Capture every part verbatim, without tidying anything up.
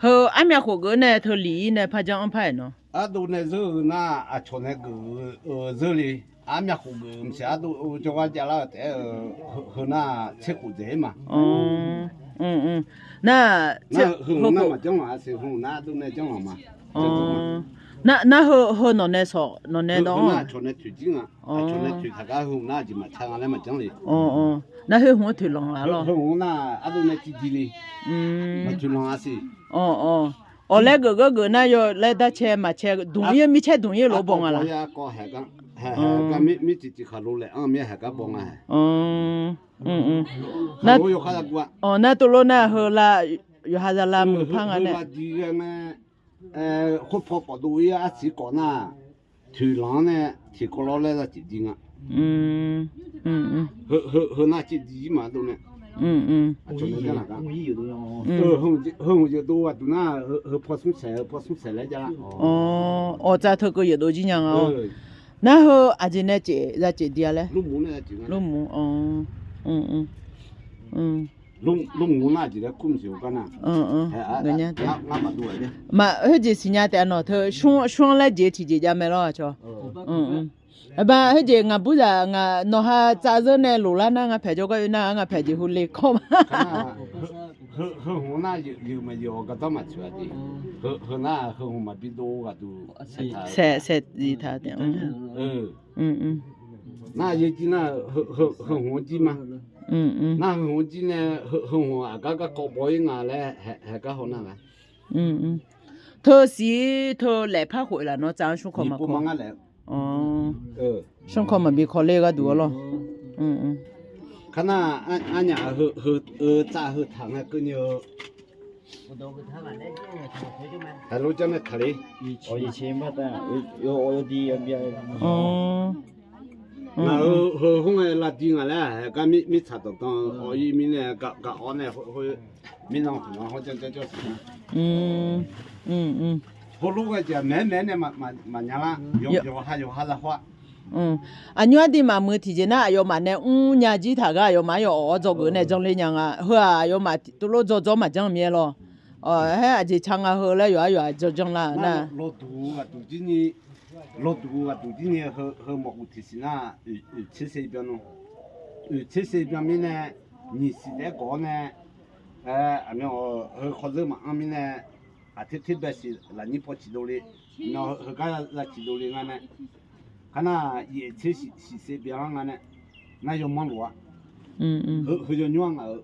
Heu armyav khof geuf nae teu lif-ir nae parjanr anr par-aeq nawr. Ardov nae zeur-eu nar aqcawq nae geuf-eu zeur le. Armyav khof geuf maqsiq ardov jawrgar javlar-eu taef-aer-eu, heu nar tser khof dzaeq-ir ma. Nar heu nar maqjanr-aq siq, heu nar ardov nae janr-aq ma. Nar heu, heu nawq nae sawq nawq nae dawr-anr aqcawq nae toeq jir nga. Aqcawq nae toeq taq gar heu nar aqjeq maqca nga laer maqjanr le. Nar heu hmq-anr toeqlanq-a lawr. Heu hmq nar ardov nae tiv di le. Maqtoeqlanq-a siq. Awq laer geuf geur geuf nar yawlaer darcae maqcae dmq-ir mircaer dmq-ir lof-aer baw nga laf. Mirtiq tiq khaqlo laef-anr mir haeq gar baw nga haeq. Nar tov lof nar heu lav yawqha zaqlav muiq par nga nae. Khoerpaw khawf dov-ir arsiq khawf nar, toeqlanq-anr nae tiqkawv lawr laer zaqciq di nga. Heu nar civ di-ir ma dov nae. Heu hmq yawdov ghaqduq nar, heu paw smr saeq, heu paw smr saeq laer javlar. Awq, tsav teu keuv yawdov jir nya nga-awr. Nar heu aqjeq nae caef, zaqcaef di-a laer. Lmq, lmq nar aqjeq laer kur maqsiq-eu gar nar. Maq, khoerjeq siqnya taef-a nawq teu, smr-anr laer jeq tiqjeq jav mae lawr aqcawq. Aqba khoerjeq ngaq burzaq ngaq nawqha tsav zeur nae loqlar nar ngar paeq jawrgar oe nar ngar paeq jeq hu le kawr ma. Heu hmq nar yeuq maqyeuq-awq gardanr maqtsoeq-a jeq. Heu nar heu hmq maqbi dov ghaqduq saeq taq-eu taef. Nar yawjir nar heu hmq-anr jir ma. Nar heu hmq-anr jir nae heu hmq aqgar garkawv baw-ir nga laer haeq gar haw nar nga. Teu siq teu laef par khof-eu laf nawr tsav-anr smr kawv maqkawv. Smr kawv maqbi kawv ler gharduq-awr lawr. Kar nar arnyaf heu tsav heu taq ngae keuvni-eu. Haiq lof janr nae taqler. Ngaq-euq heu khoerngae lavdi ngaq laer haeq gar mirtsaq danqdan-eu awq-ir mirnae gaq-awr nae khoer mirnan hmq-anr hawr janr janr jawr siq nar. Heulof ghae jeq maeq-aer maeq-aer nae maqnya lar. Yawqha yawqha lafkhoer-aq. Aqnymr ardiv maqmuiq tiqjeq nar aqyawfmaf nae mrnya jir taq gar aqyawfmaf-anr yawf awq-awr dzawgeuf nae janr ler nya nga. Heu-aq aqyawfmaf tuvlof dzawdzawr maqjanr mir-aer lawr. Haer aqjeq ca nga heu laer yawqha yawqha janr janr lar-eu nar. Lawduq ghaqduq jir ni, lawduq ghaqduq jir ni heu mawf uq tiqsiq nar, oeq tser se byan nu. Oeq tser se byan mirnae, nyiq siq taef-aer gawq-awr nae, aqmyan heu khawr zeur maqanr mirnae, aqter ter bae siq lafnyir paw ciq dovle, aqmyan heugar za ciq dovle nga nae, kar nar yaef tser siq se byan-anr nga nae, nar yawmanr lof-a. Heu yawnymr-a ngaq-euq.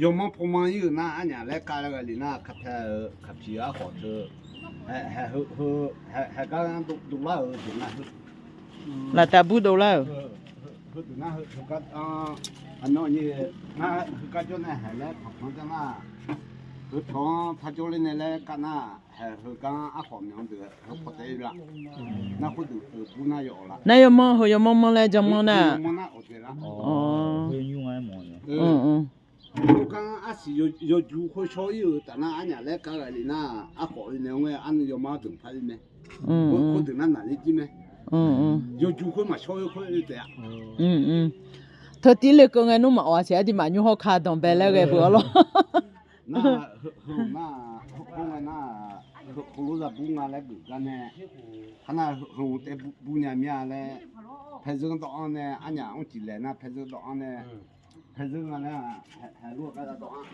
Yawmanr pawmanr-ir-euq nar arnyaf laer kavlar ghaq le nar, kaqpae-euq kaqpiq-eu arkhawf teu, haeq, haeq, heu, heu, haeq, haeq gar dovlar-euq deuq nar heu. Laftav bur dovlar-euq. Heudeuq nar heu, heugar, aqmyan nyi, nar heugar jawr nae haeq laer tanqpanq janr nar, heu tanq-anr par jawrler nae laer kav nar, haeq heugar-anr arkhawf myanq deuq heu paw taef-aer la. Nar khoerdeuq bur nar yawawf la. Nar yawmanr heu yawmanr manr laer janmanr nar. Heugar-anr arsiq yawju khoer shawr-ir-euq taf nar arnyaf laer kar ghaq le nar, arkhawf oe nae-anr ngae arnuiv yawmanr deuq par-ir mae. Khoerdeuq nar naqler jir mae. Yawju khoer maqshawr-ir khoer oe taef-a. Teutiv lekeuv ngae nmr maqawf-a siq, aqduimaf nymr hawr ka danqbae laer ghae beu-awr lawr. Nar heu, heu nar, khoerngae nar, heulof za bur nga laer geuf gar nae, kar nar heu taef bur nya mir-a laer, paerzeur dawv-anr nae arnyaf mr tiq laeq nar paerzeur dawv-anr nae, paerzeur nga laer, haeq lof-aer gar dawv-anr,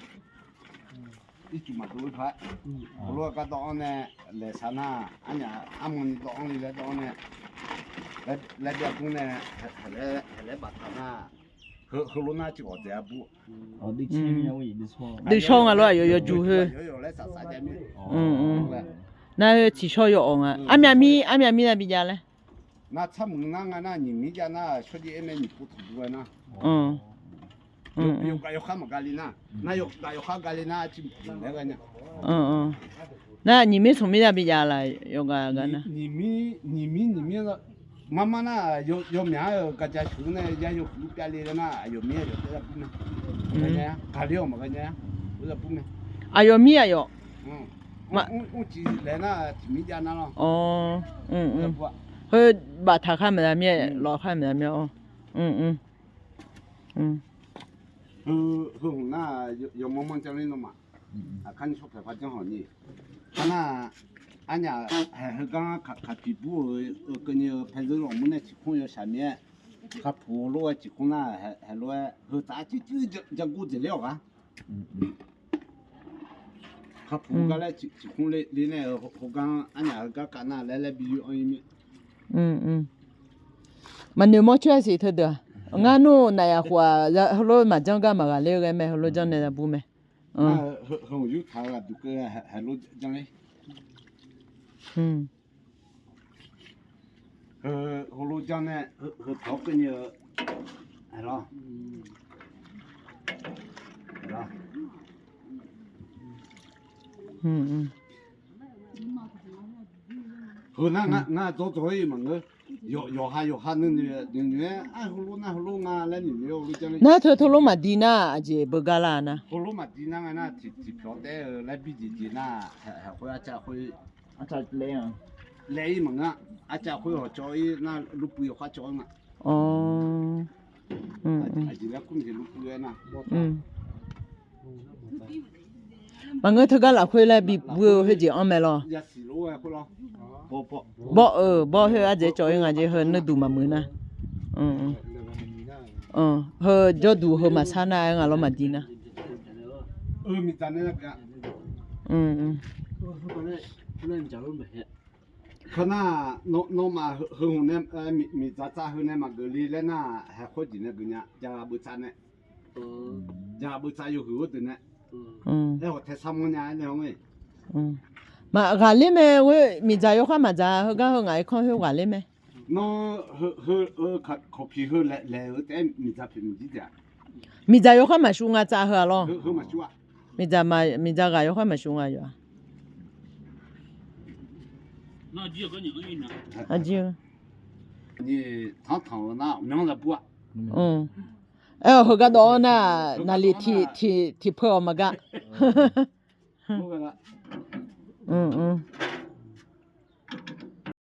ircuf maqdov-ir par, heulof-aer gar dawv-anr nae, laeqsar nar arnyaf armawni dawv-anr le laer dawv-anr nae, laer byav bur nae, haeq laer baftaq nar, heulof nar tiq ghawq dzaeq-a bur. Duishawr nga lof aqyawf yawju heu. Nar heu tiq shawr yawawf nga. Armyav mir, armyav mir nar bi jav laer. Nar tsarmuiq nar nga nar nyiq mir jav nar shawrjaev-aer mae nyiq pov tanqbu-aer nar. Yawgaq yawkhar maqgaq le nar. Nar yawgaq yawkhar gaq le nar tiq mq laer ghae nya. Nar nyiq mir smq mir nar bi jav laf yawgaq gaq nar. Nyiq mir nyiq mir marmar nar yawmyaq-aer-euq gaqja sheuq nae ya yawhuiq pyav le nar aqyawf mir aqyawf taef za bur mae. Gaq le-awq maqghae nya-a. Bur za bur mae. Aqyawf mir aqyawf. Mr ciq laeq nar tiq mir jav nar lawr. Heu baftaq khar maqza mir-aer lawq khar maqza mir-a-awr. Heu, heu hmq nar, yawmanr manr janr ler nawmaf. Aqkar ni shawr paeq par janr hawq ni. Arnar, arnyaf, heugar kaqpiq bur-euq keuvni-eu paeqzeur lawq mur nae ciqkmr yawshaq mir-aer, kaqpuq heulof-aer ciqkmr nar, heulof-aer heu taf-aer cuircuir janrgur dzaeqler-awq gar. Kaqpuq gar laer ciqkmr le nae-eu heugar arnyaf heugar kav nar laer laer bi yoe-anr ir mir. Maqnoeq mawr coer-a siq teudeuq-aq. Ngar nmr naf yaf khof-aq, heulof maqjanr gar maqghaqler-eu ghae mae, heulof janr nae za bur mae. Heu yurtaq-eu aqduq keuv haeq lof janr ler. Heu heulof janr nae heu tawq-awr keuvni-eu, aqlawr. Heu nar ngar dzawr dzawr-ir maqngeur. Yawqha yawqha nuinoeq noeq-aer, ar heulof nar heulof nga laer noeqnoeq-aer heulof janr ler. Nar teu teulof maqdi nar aqjeq beugar lar nar. Heulof maqdi nar ngae nar tiqpyawq taef-eu laer bi jeq jeq nar, haeq khoer arcav khoer laer-ir maqngeur. Arcav khoer hawqcawv-ir nar lurpuiv yawkhar cawv-ir nga. Aqjeq laer kur jeq lurpuiv-aer nar. Maqngeur teugar lafkhoer laer bi bur-eu khoerjeq-anr mae lawr. Bawr-eu bawr khoer ardzaeq cawv-ir nga jeq heu nuiduq maqmuiq nar. Heu jawrduq heu maqsar nar-aer nga lawr maqdi nar. Heu nar, nawmaf heu hmq nae miqdzaq tsav heu nae maqgeuf le laer nar, haeq khoer jeq nae geuf nya, jaqghaq beuvtsav nae. Jaqghaq beuvtsav yawhuiq-awr deuq nae. Aer-awq taesar mawrnya-aer nae-awr ngae. Maq ghaqler mae, ghoer miqdzaq yawkhar maqdzaq heugar heu ngaq-aer kanr khoer ghaqler mae. Nawr, heu, kawqpiq heu laeq-eu taef-aer miqdzaq pyeuf miqjir taef-a. Miqdzaq yawkhar maqshuv nga tsav heu-aq lawr. Miqdzaq ghaq yawkhar maqshuv nga yawf-a. Arjir-eu. Aer-awq heugar dawv-awr nar, naqliq tiq peu-awq maqgar.